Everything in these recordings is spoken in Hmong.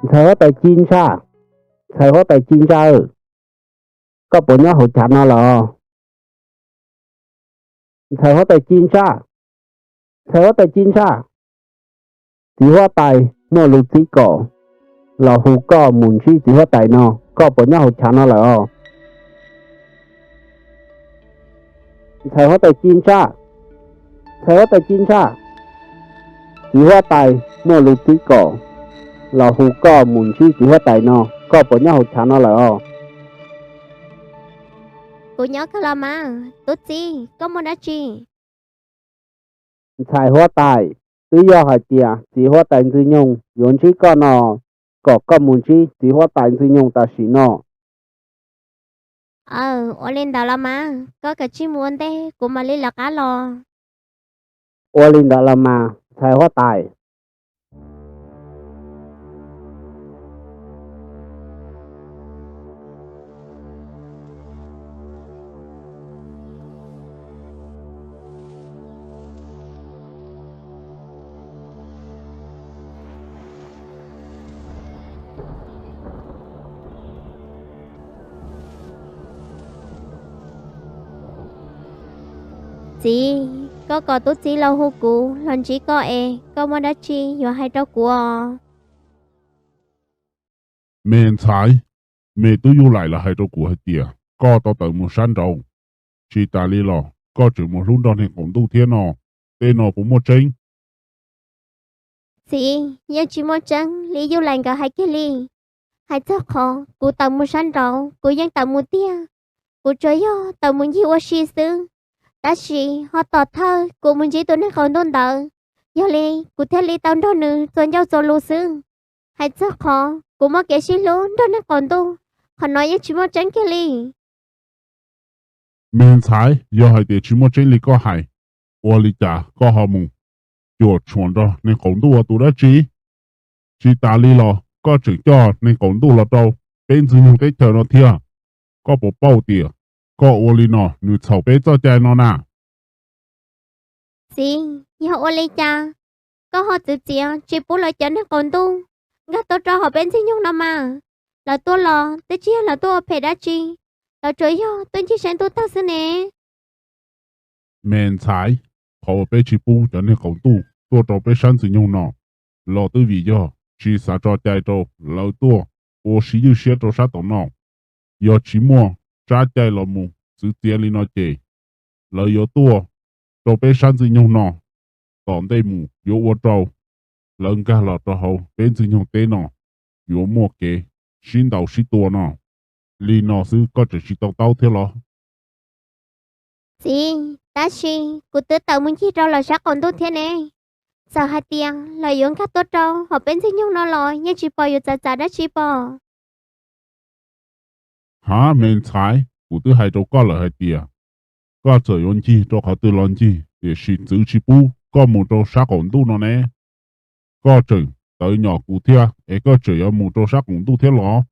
Ntxhais huab tais Ci Ntsaj, ntxhais huab tais Ci Ntsaj, koj puas nyob hauv chav no lawm os? Ntxhais huab tais Ci Ntsaj, ntxhais huab tais Ci Ntsaj, txiv huab tais muaj lus txib kom los hu koj mus ntsib txiv huab tais no, koj puas nyob hauv chav no lawm os? Ntxhais huab tais Ci Ntsaj, ntxhais huab tais Ci Ntsaj, txiv huab tais muaj lus txib kom los hu koj mus ntsib txiv huab tais no, koj puas nyob hauv chav no lawm os? Kuv nyob kawg los mas, tub txib, koj muaj dab tsi? Ntxhais huab tais, twb yog hais tias txiv huab tais Ntxwg Nyoog yuav ntsib koj no, kom koj mus ntsib txiv huab tais Ntxwg Nyoog tam sim no. Aw, ua li ntawd los mas koj kav tsij mus ua ntej, kuv mam li lawv qab los. Ua li ntawd los mas ntxhais huab tais. Txiv, koj kom tub txib los hu kuv los ntsib koj es koj muaj dab tsi yuav hais rau kuv os? Me ntxhais, me tub Yuj Laim lawv hais rau kuv hais tias koj tau tawm mus sab nraud, tsis tas li los koj tseem mus hlub nrog neeg qaum ntuj thiab no, tej no puas muaj tseeb? Txiv, yeej tsis muaj tseeb li Yuj Laim nkawd hais kiag li. Hais txog qhov kuv tawm mus sab nraud, kuv yeej tawm mus tiag. Kuv tsuas yog tawm mus ncig ua si xwb, tab sis ho tom thawj kuv mus ntsib tus neeg qaum ntuj ntawd, yog li kuv thiaj li tau nrog nws txuas ncauj txuas lus xwb. Hais txog qhov kuv muaj kev sib hlub nrog neeg qaum ntuj, qhov no yeej tsis muaj tseeb kiag li. Me ntxhais, yog hais tias tsis muaj tseeb li koj hais, ua li cas koj ho mus cuam tshuam nrog neeg qaum ntuj ua tus dab tsi? Tsis tas li los koj tseem coj neeg qaum ntuj los rau peb Ntxwg Nyoog teb chaws no thiab. Koj puas paub tias koj ua li no nws txhaum peb txoj cai no na? Txiv, yog ua li cas koj ho txwv txiav tsis pub lawv cov neeg qaum ntuj nkag tuaj rau hauv peb Ntxwg Nyoog no mas? Lawv tuaj los twb tsis yog lawv tuaj ua phem dab tsi, lawv tsuas yog tuaj ncig saib ntuj tawg xwb ne. Me ntxhais, qhov uas peb tsis pub cov neeg qaum ntuj tuaj rau peb sab Ntxwg Nyoog no los twb vim yog tsis xav tso cai rau lawv tuaj ua si ywj siab rau sab tom no. Yog tsis muaj tsab cai los mus txwv txiav li no ces lawv yuav tuaj rau peb sab Ntxwg Nyoog no, tom ntej mus yuav ua rau lawv nkag los rau hauv peb Ntxwg Nyoog teb no yuav muaj kev sib ntaus sib tua no. Li no xwb koj tseem tsis to taub thiab los? Txiv, tab sis kuv twb tawm mus ncig rau lawv sab qaum ntuj thiab ne. Txawm hais tias lawv yuav nkag tuaj rau hauv peb Ntxwg Nyoog no los yeej tsis pom yuav txawv txav dab tsi pom. Hav, me ntxhais, kuv twb hais rau koj lawm hais tias koj txawm yuav ncig rau qhov twg los ncig, tiam sis txwv tsis pub koj mus rau sab qaum ntuj no ne. Koj tseem tawv nyom kuv thiab es koj tseem yuav mus rau sab qaum ntuj thiab los?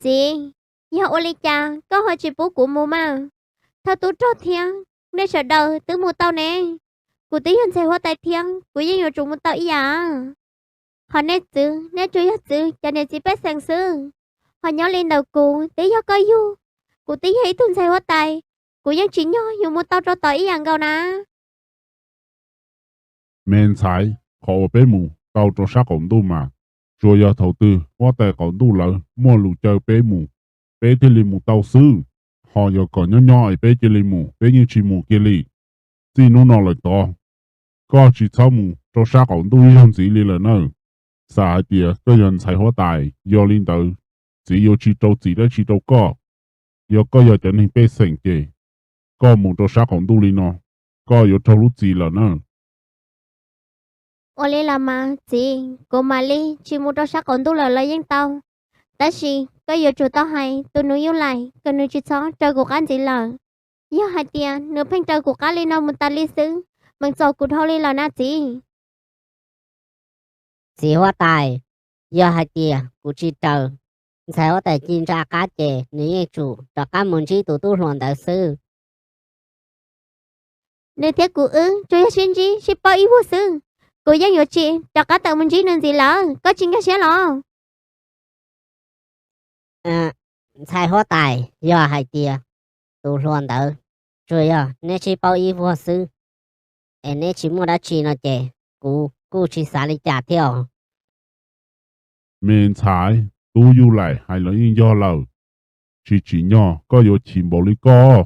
Txiv, yog ua li cas koj ho tsis pub kuv mus mas? Thawj tub rog thiab nej sawv daws twb mus tau ne. Kuv twb yog ntxhais huab tais thiab kuv yeej yuav tsum mus tau ib yam. Qhov nej txwv nej tsuas yog txwv cov niam txiv pej xeem xwb, ho nyob li ntawm kuv twb yog koj yug, kuv twb yog ib tug ntxhais huab tais, kuv yeej tsim nyog yuav mus tau rau tod ib yam nkaus na. Me ntxhais, qhov uas peb mus tau rau sab qaum ntuj mas tsuas yog thaum twg huab tais qaum ntuj lawv muaj lus caw peb mus, peb thiaj li mus tau xwb. Ho yog kom nyob nyob es peb cia li mus, peb yeej tsis mus kiag li. Txij hnub no lawm tod, koj tsis txhob mus rau sab qaum ntuj ib zaug ntxiv li lawm nawb. Xam hais tias koj yog ntxhais huab tais, yog li ntawd txiv yuav tsis rau txim dab tsi rau koj. Yog koj yog cov neeg pej xeem ces koj mus rau sab qaum ntuj li no, koj yuav raug lub txim lawm na. Ua li los mas txiv, kuv mam li tsis mus rau sab qaum ntuj lawm los yeej tau. Tab sis koj yuav tsum tau hais tus nus Yuj Laim kom nws tsis txhob raws kuv qab ntxiv lawm. Yog hais tias nws pheej raws kuv qab li no mus tas li xwb, meem txom kuv dhau li lawm na txiv. Txiv huab tais, yog hais tias kuv tsis raws ntxhais huab tais Ci Ntsa qab ces nws yeej tsum rov qab mus ntsib tus tub hluas ntawd xwb. Nws thiab kuv wb tsuas yog sib ntsib sib paub ib vuag xwb, kuv yeej yuav tsis rov qab tawm mus ntsib nws ntxiv lawm, koj tsis nkag siab los? Ntxhais huab tais, yog hais tias tus hluas ntawd tsuas yog neb sib paub ib vuag xwb, es neb tsis muaj dab tsi no ces kuv kuj tsis xav li cas thiab os. Me ntxhais, tub Yuj Laim hais los yeej yog lawm, tsis tsim nyog koj yuav chim npaum li koj,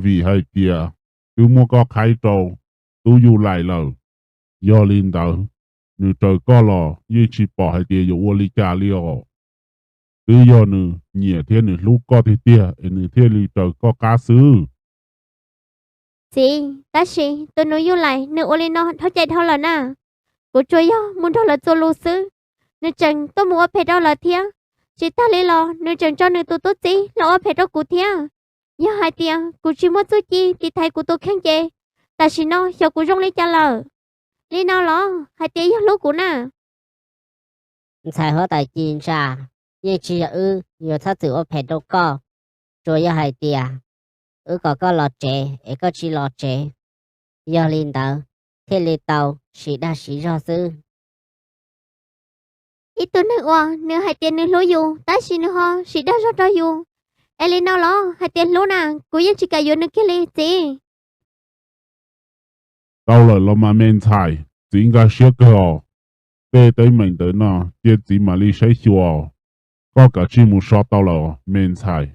vim hais tias twb muab koj qhaib rau tub Yuj Laim lawm. Yog li ntawd, nws raws koj los yeej tsis pom hais tias yuav ua li cas li os. Twb yog nws nyiam thiab nws hlub koj tiag tiag es nws thiaj li raws koj qab xwb. Txiv, tab sis tus nus Yuj Laim nws ua li no dhau cai dhau lawm na. Kuv tsuas yog mus nrog lawv txuas lus xwb, nws tseem tuaj mus ua phem rau lawv thiab. Tsis tag li los nws tseem tso nws tus tub txib los ua phem rau kuv thiab. Yog hais tias kuv tsis muaj txuj ci tiv thaiv kuv tus kheej ces tam sim no xyov kuv zoo li cas lawm. Li no los hais tias yog hlub kuv na? Ntxhais huab tais Ci Ntsa, yeej tsis yog wb yuav txhob txwm ua phem rau koj, tsuas yog hais tias wb kom koj los tsev es koj tsis los tsev, yog li ntawd thiaj li tau siv dag siv zog xwb. Ib tug neeg uas nws hais tias nws hlub yus tab sis nws ho siv dag zog rau yus, es li no los hais tias hlub na? Kuv yeej tsis kam yuav nws kiag li txiv. Tau lawm los mas me ntxhais, txiv nkag siab kawg os. Tej teeb meem ntawm no cia txiv mam li saib xyuas, koj kav tsij mus so tau lawm me ntxhais.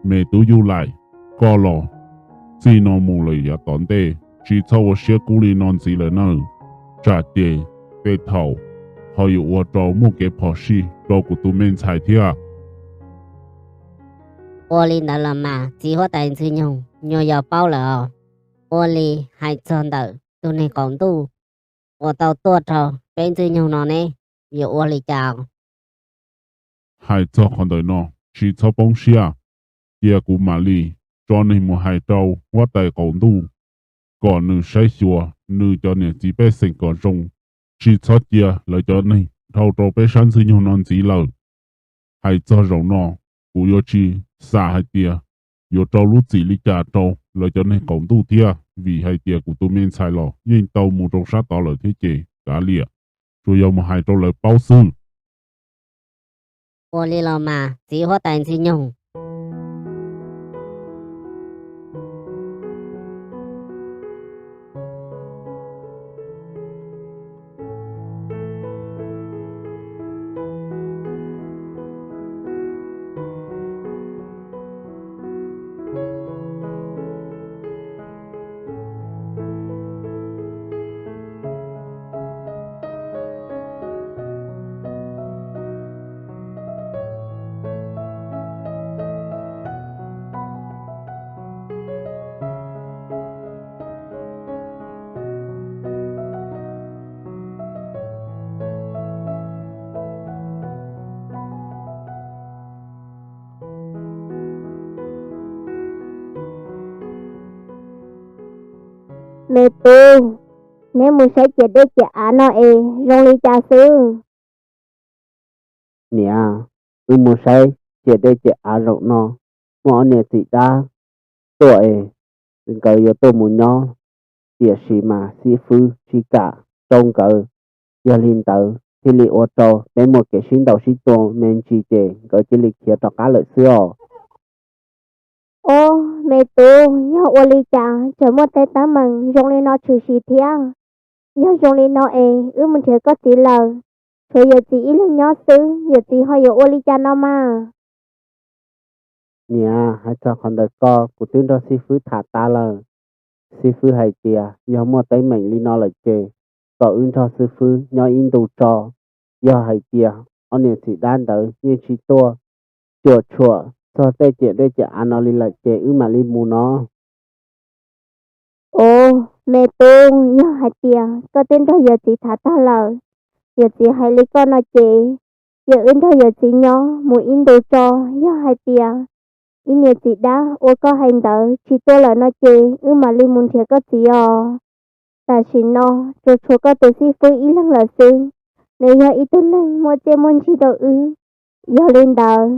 Me tub Yuj Laim, koj los txij no mus lawm yav tom ntej tsis txhob ua siab kub li no ntxiv lawm nawb, tsam ces tej thaum ho yuav ua rau muaj kev phom sij rau kuv tus me ntxhais thiab. Ua li ntawd los mas txiv huab tais Ntxwg Nyoog, nyuag yog paub lawm os. Ua li, hais txog ntawm tus neeg qaum ntuj uas tau tuaj rau peb Ntxwg Nyoog no ne, yuav ua li cas? Hais txog qhov ntawm no tsis txhob poob siab, cia kuv mam li tso neeg mus hais rau huab tais qaum ntuj kom nws saib xyuas nws cov niam txiv pej xeem kom zoo, tsis txhob cia lawv cov neeg dhau rau peb sab Ntxwg Nyoog no ntxiv lawm. Hais txog zaum no, kuv yuav tsis xam hais tias yuav rau lub txim li cas rau lawv cov neeg qaum ntuj thiab, vim hais tias kuv tus me ntxhais los yeej tau mus rau sab tod lawm thiab ces kav liam, tsuas yog mus hais rau lawv paub xwb. Ua li los mas txiv huab tais Ntxwg Nyoog. Me tub, neb mus saib ciam dej ciam av no es zoo li cas xwb? Niam, wb mus saib ciam dej ciam av zaum no muaj ob niam txiv dab tuaj es nkawd yuav tuaj mus nyob, tiam sis mas xib fwb tsis kam rau nkawd. Yog li ntawd thiaj li ua rau peb muaj kev sib ntaus sib tua me ntsis ces nkawd cia li khiav rov qab lawm xwb os. Ob, me tub, yog ua li cas tseem muaj tej teeb meem zoo li no tshwm sim thiab? Yog zoo li no es wb mus nrhiav koj txiv lawm, tshuav yawm txiv ib leeg nyob xwb, yawm txiv ho yuav ua li cas no mas? Niam, hais txog qhov ntawd ko kuv twb nrog xib fwb tham tas lawm. Xib fwb hais tias yog muaj teeb meem li no lawm ces kom wb nrog xib fwb nyob ib ntu tso. Yog hais tias ob niam txiv dab ntawd yeej tsis tuaj cuam tshuam txog tej ciam dej ciam av no li lawm ces wb mam li mus no. Ob, me tub, yog hais tias koj twb nrog yawm txiv tham tag lawm, yawm txiv hais li koj no ces cia wb nrog yawm txiv nyob mus ib ntu tso. Yog hais tias ib niam txiv dab uas koj hais ntawd tsis tuaj lawm no ces wb mam li mus nrhiav koj txiv os. Tam sim no tsuas tshuav koj tus xib fwb ib leeg lawm xwb, nws yog ib tug neeg muaj txiaj muaj ntsig rau wb. Yog li ntawd,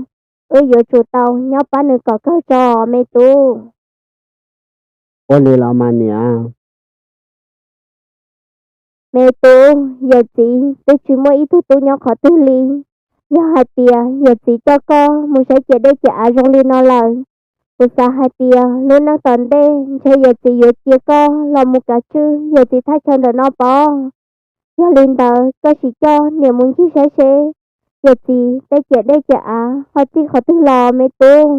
wb yuav tsum tau nyob pab nws kom kawg tso, me tub. Ua li los mas niam. Me tub, yawm txiv twb tsis muaj ib tug tub nyob qhov twg li. Yog hais tias yawm txiv coj koj mus saib ciam dej ciam av zoo li no lawm, kuv xav hais tias lub neej tom ntej ntshe yawm txiv yuav cia koj los mus kav tswj yawm txiv thaj chaw ntawm no pob. Yog li ntawd koj sim coj niam mus ncig saib seb yawm txiv tej ciam dej ciam av ho txij qhov twg los me tub.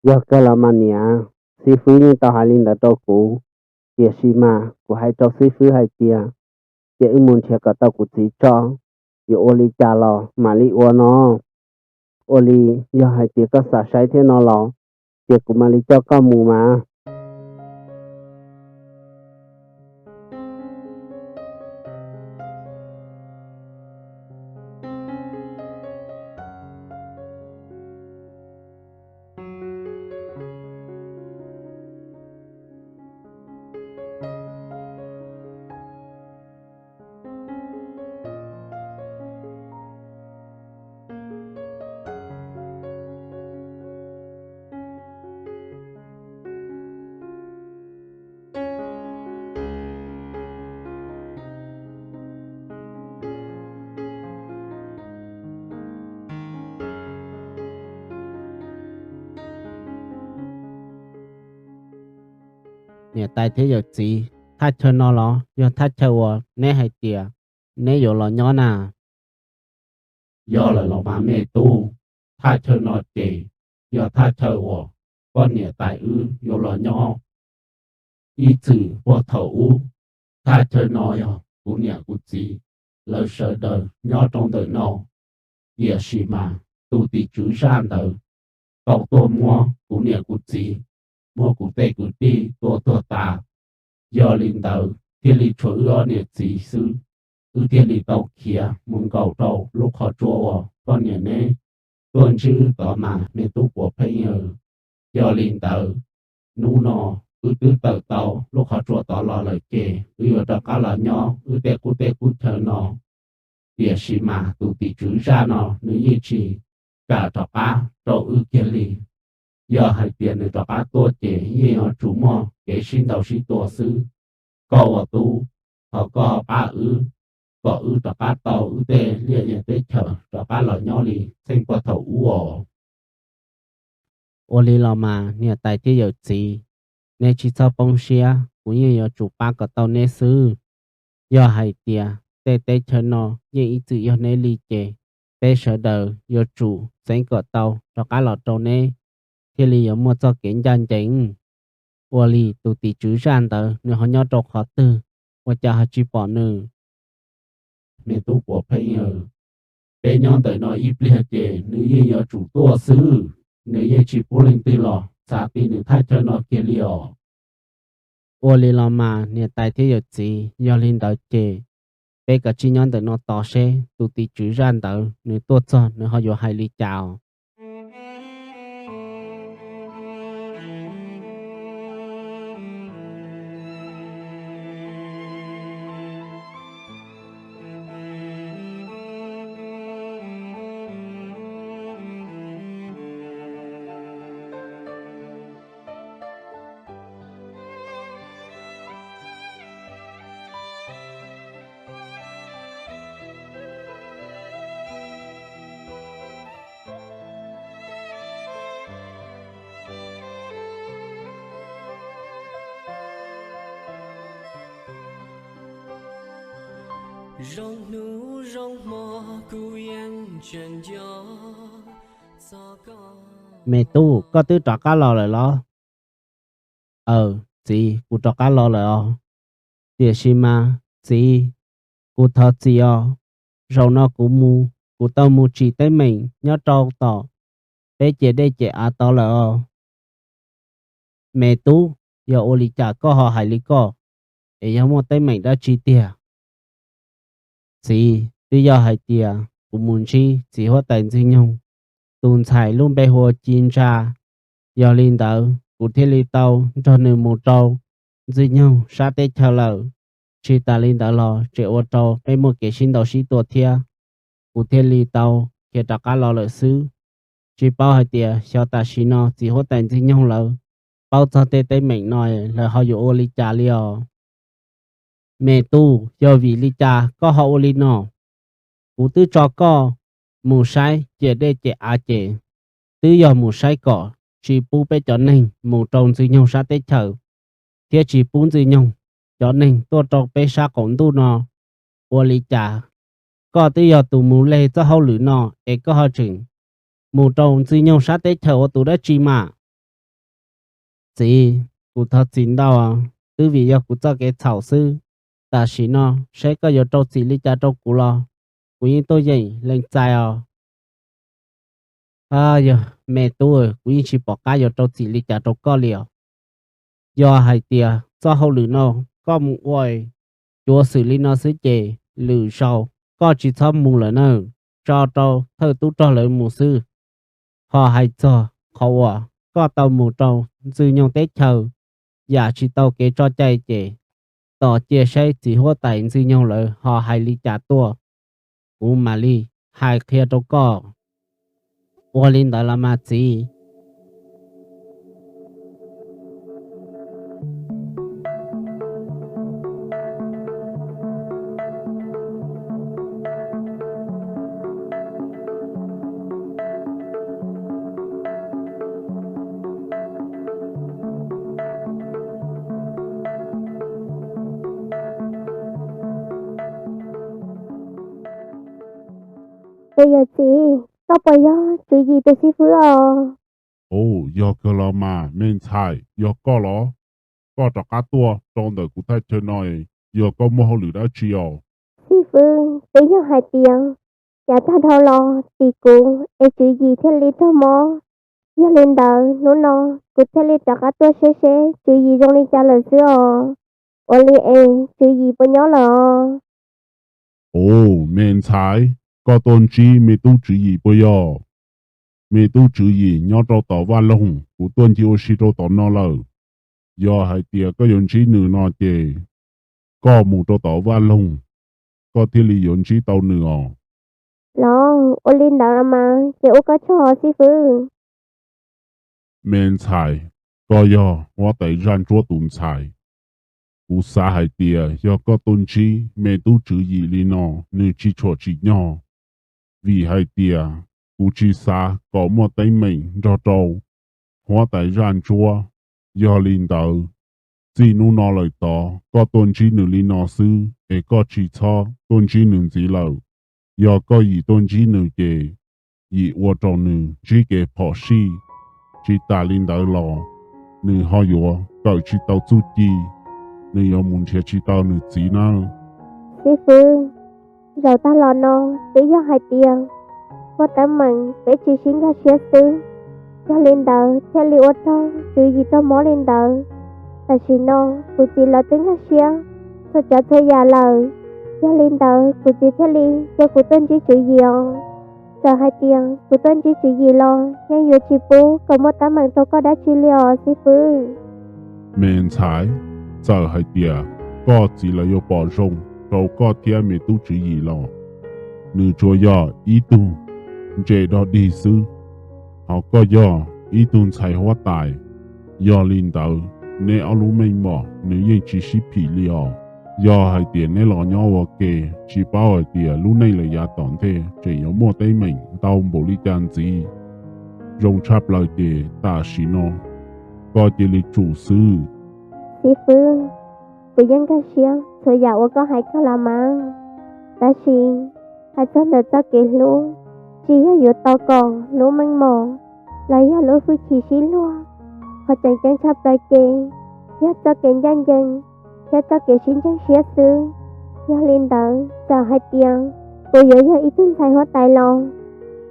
Yog kawg los mas niam, xib fwb yeej tau hais li ntawd rau kuv, tiam sis mas kuv hais rau xib fwb hais tias, ces wb mus nrhiav kom tau kuv txiv tso, yuav ua li cas los mam li ua no. Ua li, yog hais tias koj xav saib thiab no los, ces kuv mam li coj koj mus mas. Niam tais thiab yawm txiv, thaj chaw no los yog thaj chaw uas neb hais tias neb yuav los nyob na? Yog lawm los mas me tub, thaj chaw no ces yog thaj chaw uas poj niam tais wb yuav los nyob ib txwm puag thaum ub. Thaj chaw no yog kuv niam kuv txiv lawv sawv daws nyob rau ntawm no, tiam sis mas tus tim tswv zaj ntawd tau tuaj muab kuv niam kuv txiv, muab kuv tej kwv tij tua tuag tas. Yog li ntawd thiaj li tshuav wb ob niam txiv xwb, wb thiaj li tau khiav mus nkaum rau lub qhov tsua uas poj niam neb tuaj ntsib wb tod mas me tub Puas Pheej aw. Yog li ntawd, hnub no wb twb tawm tau lub qhov tsua tod los lawm ces wb yuav rov qab los nyob wb tej qub teb qub chaw no. Tiam sis mas tus tim tswv zaj no nws yeej tsis kam rov qab rau wb kiag li. Yog hais tias nws rov qab tuaj ces yeej yuav tsum muaj kev sib ntaus sib tua xwb. Koj ua tub, thov koj pab wb kom wb rov qab tau wb tej liaj yam teb chaws rov qab los nyob li txheej puag thaum ub os. Ua li los mas niam tais thiab yawm txiv, neb tsis txhob poob siab, kuv yeej yuav tsum pab kom tau neb xwb. Yog hais tias tej teb chaws no yeej ib txwm yog neb li ces peb sawv daws yuav tsum txeeb kom tau rov qab los rau neb, thiaj li yuav muaj txoj kev ncaj ncees. Ua li tus tim tswv zaj ntawd nws ho nyob rau qhov twg, ua cas ho tsis pom nws? Me tub Puas Pheej aw, peb nyob ntawm no ib pliag ces nws yeej yuav tsum tuaj xwb, nws yeej tsis pub leej twg los txav ti nws thaj chaw no kiag li os. Ua li los mas niam tais thiab yawm txiv, yog li ntawd ces peb kav tsij nyob ntawm no tos seb tus tim tswv zaj ntawd nws tuaj txog nws ho yuav hais li cas os. Me tub, koj twb rov qab los lawm los? Aw, txiv, kuv rov qab los lawm os. Tiam sis mas txiv, kuv thov txim os, zaum no kuv mus, kuv tau mus tsim teeb meem nyob rau tom peb ciam dej ciam av tod lawm os. Me tub, yog ua li cas koj ho hais li koj, es yog muaj teeb meem dab tsi tiag? Txiv, twb yog hais tias kuv mus ntsib txiv huab tais Ntxwg Nyoog tus ntxhais lub npe hu ua Ci Ntsa. Yog li ntawd kuv thiaj li tau nrog nws mus rau Ntxwg Nyoog sab teb chaws lawm. Tsis tas li ntawd los tseem ua rau peb muaj kev sib ntaus sib tua thiab, kuv thiaj li tau khiav rov qab los lawm xwb. Tsis paub hais tias xyov tam sim no txiv huab tais Ntxwg Nyoog lawv paub txog tej teeb meem no lawv ho yuav ua li cas li os? Me tub, yog vim li cas koj ho ua li no? Kuv twb tso koj mus saib ciam dej ciam av ces twb yog mus saib kom tsis pub peb cov neeg mus rau Ntxwg Nyoog sab teb chaws, thiab tsis pub Ntxwg Nyoog cov neeg tuaj rau peb sab qaum ntuj no. Ua li cas koj twb yog tus mus leg txoj hauj lwm no es koj ho tseem mus rau Ntxwg Nyoog sab teb chaws ua tus dab tsi mas? Txiv, kuv thov txim ntau, twb vim yog kuv txoj kev txhaum xwb. Tam sim no seb koj yuav rau txim li cas rau kuv los kuv yeej tuaj yeem lees txais os. Yog me tub, kuv yeej tsis pom qab yuav rau txim li cas rau koj li os. Yog hais tias txoj hauj lwm no koj mus ua cuav xwm li no xwb ces lwm zaus koj tsis txhob mus lawm na, tso rau thawj tub rog lawv mus xwb. Ho hais txog qhov uas koj tau mus rau Ntxwg Nyoog teb chaws yam tsis tau kev tso cai ces tos cia saib txiv huab tais Ntxwg Nyoog lawv ho hais li cas tuaj, kuv mam li hais qhia rau koj. Ua li ntawd los mas txiv. Tus yawm txiv, koj puas yog Tswv Yim tus xib fwb os? Ov, yog kawg los mas me ntxhais, yog koj los? Koj rov qab tuaj rau ntawm kuv thaj chaw no, yog koj muaj hauj lwm dab tsi os? Xib fwb, twb yog hais tias yav tag dhau los tim kuv es Tswv Yim thiaj li raug mob. Yog li ntawd hnub no kuv thiaj li rov qab tuaj saib seb Tswv Yim zoo li cas lawm xwb os. Ua li es Tswv Yim puas nyob lawm os? Ov, me ntxhais, koj tuaj ntsib me tub Tswv Yim puas yog? Me tub Tswv Yim nyob rau tom vaj loog, kuv tuaj ncig ua si rau tom no lawm. Yog hais tias koj yuav ntsib nws no ces koj mus rau tom vaj loog, koj thiaj li yuav ntsib tau nws os. Los ua li ntawd los mas ces ua koj tsaug xib fwb. Me ntxhais, koj yog huab tais zaj ntsuab tus ntxhais. Kuv xav hais tias yog koj tuaj ntsib me tub Tswv Yim li no, nws tsis tshua tsim nyog, vim hais tias kuv tsis xav kom muaj teeb meem nrog rau huab tais zaj ntsuab. Yog li ntawd, txij hnub no lawm tod koj tuaj ntsib nws li no xwb es koj tsis txhob tuaj ntsib nws ntxiv lawm. Yog koj yim tuaj ntsib nws ces yim ua rau nws ntsib kev phom sij. Tsis tas li ntawd los nws ho yuav kawm tsis tau txuj ci, nws yuav mus nrhiav tsis tau nws txiv nawb. Xib fwb, zaum tag los no twb yog hais tias muaj teeb meem peb tsis sib nkag siab xwb, yog li ntawd thiaj li ua rau Tswv Yim raug mob li ntawd. Tam sim no kuv txiv lawv twb nkag siab txhua tsav txhua yam lawm, yog li ntawd kuv txiv thiaj li coj kuv tuaj ntsib Tswv Yim os. Txawm hais tias kuv tuaj ntsib Tswv Yim los yeej yuav tsis pub kom muaj teeb meem rau koj dab tsi li os xib fwb. Me ntxhais, txawm hais tias koj txiv lawv yuav pom zoo rau koj thiab me tub Tswv Yim los nws tsuas yog ib tug ntse dog dig xwb, ho koj yog ib tug ntxhais huab tais. Yog li ntawd, neb ob lub meej mom nws yeej tsis sib phim li os. Yog hais tias neb los nyob ua ke, tsis paub hais tias lub neej lawm yav tom ntej tseem yuav muaj teeb meem ntau npaum li cas ntxiv. Zoo tshaj plaws ces tam sim no koj cia li tsum xwb. Xib fwb, kuv yeej nkag siab txhua yam uas koj hais kawg los mas, tab sis hais txog ntawm txoj kev hlub, tsis yog yuav tau kom lub meej mom los yog lub hwj chim sib luag. Qhov tseem ceeb tshaj plaws ces yog txoj kev ncaj ncees thiab txoj kev sib ntseeg siab xwb. Yog li ntawd txawm hais tias kuv yuav yog ib tug ntxhais huab tais los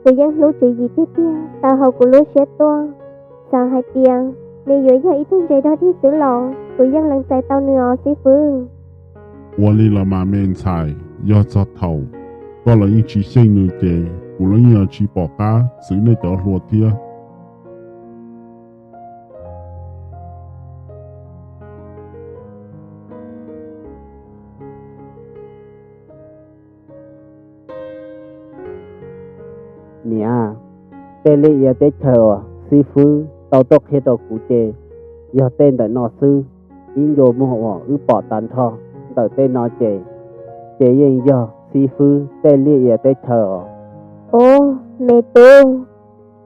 kuv yeej hlub Tswv Yim tiag tiag tau hauv kuv lub siab tuaj. Xav hais tias nws yuav yog ib tug ntse dog dig xwb los kuv yeej lees txais tau nws os xib fwb. Ua li los mas me ntxhais, yog txog thaum koj los yeej tsis xyeej nws ces kuv los yeej tsis pom qab txwv nej cov hluas thiab. Niam, tej liaj ia teb chaws uas xib fwb tau tuaj qhia rau kuv ces yog tej ntawm no xwb. Ib ncua muag uas wb pom tag nrho ntawm tej no ces, ces yeej yog xib fwb tej liaj ia teb chaws os. Os me tub,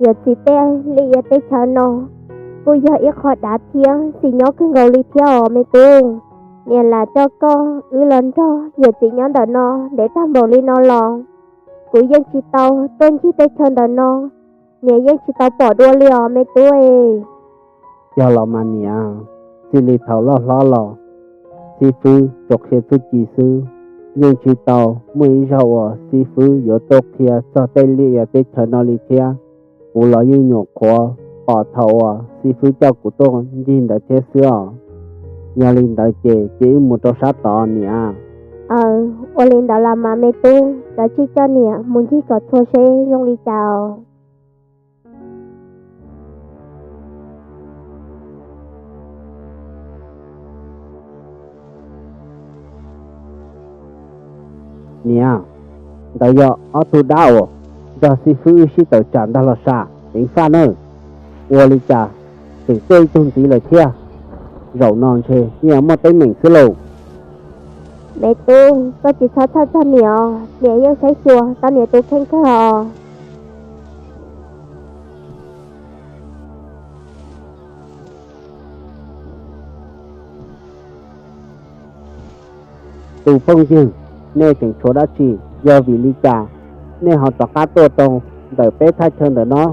yawm txiv tej liaj ia teb chaws no kuj yog ib qho dav thiab txim nyob kawg nkaus li thiab os me tub. Niam lam coj koj wb los nrog yawm txiv nyob ntawm no ntev tag npaum li no los kuv yeej tsis tau tuaj ncig teb chaws ntawm no, niam yeej tsis tau pom dua li os me tub. Yog los mas niam, txij li thaum loj hlob los xib fwb tsuas qhia txuj ci xwb, yeej tsis tau muaj ib zaug uas xib fwb yuav tuaj qhia txog tej liaj ia teb chaws no li thiab. Kuv los yeej nyuam qhuav pom thaum uas xib fwb coj kuv tuaj ncig ntawd thiab xwb os. Yog li ntawd ces cia wb mus rau sab tod niam. Aws, ua li ntawd los mas me tub, koj cia coj niam mus ncig kom txhua seb zoo li cas os. Niam, ntawd yog ob tug dab uas nrog xib fwb wb sib tawm tsam ntag los sas, ceev faj nawb. Ua li cas tseem tuaj ib tug ntxiv lawm thiab? Zaum no ntshe yeej muaj teeb meem xwb lauj. Me tub, koj tsis txhob txhawj txog niam os, niam yeej saib xyuas tau niam tus kheej kawg os. Tus phooj ywg, nej tseem tshuav dab tsi? Yog vim li cas nej ho rov qab tuaj rau ntawm peb thaj chaw ntawm no?